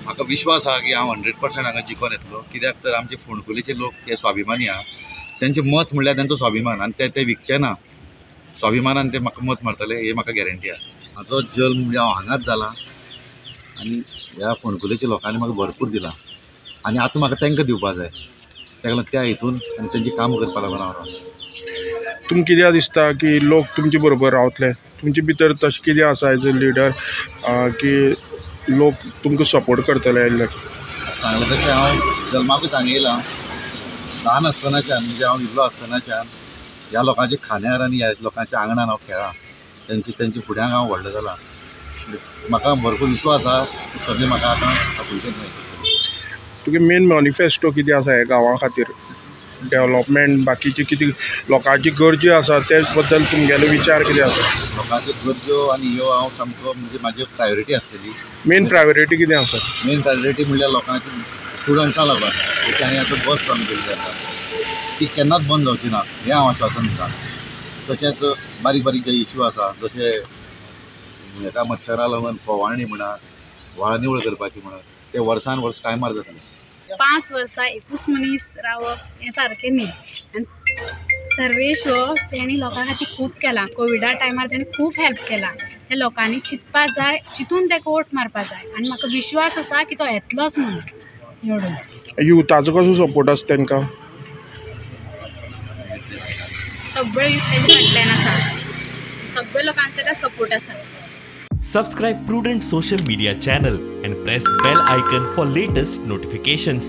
म्हाका विश्वास आहा की हांव 100% हांगा जिखोन येतलो. कित्याक तर आमचे फोंडकुलेचे लोक हे स्वाभिमानी आहा. तेंचें मत म्हणल्यार तेंचो स्वाभिमान आनी ते विकचे ना. स्वाभिमानान ते म्हाका मत मारतले हे म्हाका गॅरंटी आहा. म्हाजो जल्म म्हणजे हांव हांगाच जाला आनी ह्या फोंडकुलेच्या लोकांनी म्हाका भरपूर दिलां आनी आतां म्हाका तांकां दिवपा जाय. ताका लागून त्या हितून आनी तेंचें काम करपा लागून हांव रावता. तुमकां कित्याक दिसता की लोक तुमचे बरोबर रावतले? तुमचे भितर तशें कितें आसा एज अ लिडर की लोक तुमकां सपोर्ट करतले? सांगलें तशें हांव जल्माकूच हांगा येयलां. ल्हान आसतनाच्यान म्हणजे हांव इल्लो आसतनाच्यान ह्या लोकांच्या खांद्यार आनी ह्या लोकांच्या आंगणान हांव खेळ्ळां. तेंचे फुड्यांक हांव व्हडलो जाला. म्हाका भरपूर विश्वास आहा सगळें म्हाका आतां आपुलकेन मेळटलें. तुगे मेन मॅनिफेस्टो कितें आसा ह्या गांवा खातीर? डेवलपमेंट, बाकीची कितें लोकांची गरज्यो आसा ते बद्दल तुमगेले विचार कितें आसा? लोकांच्यो गरज्यो आनी ह्यो हांव सामको म्हणजे म्हाजी प्रायोरिटी आसतली. मेन प्रायोरिटी कितें आसा? मेन प्रायोरिटी म्हणल्यार लोकांची स्टुडंट्सां लागून तांणी आतां बस चालू केल्ली आसा ती केन्नाच बंद जावची ना हें हांव आश्वासन दितां. तशेंच बारीक बारीक जे इश्यू आसा जशे हेका मच्छरा लागून फवारणी म्हणा, व्हाळ निवळ करपाची म्हणा, ते वर्सान वर्स टायमार जातले. 5 वर्सां एकूच मनीस रावप हें सारकें न्ही. आनी सर्वेश हो तेणी लोकां खातीर खूब केलां. कोविडा टायमार तेणी खूब हेल्प केलां. ते लोकांनी चिंतपा जाय, चिंतून ताका वोट मारपा जाय आनी म्हाका विश्वास आसा की तो येतलोच म्हणून निवडून. युथाचो कसो सपोर्ट आसा तांकां? सगळे यूथ तेजे फाटल्यान आसा, सगळे लोकांक ताका सपोर्ट आसा. Subscribe Prudent social media channel and press bell icon for latest notifications.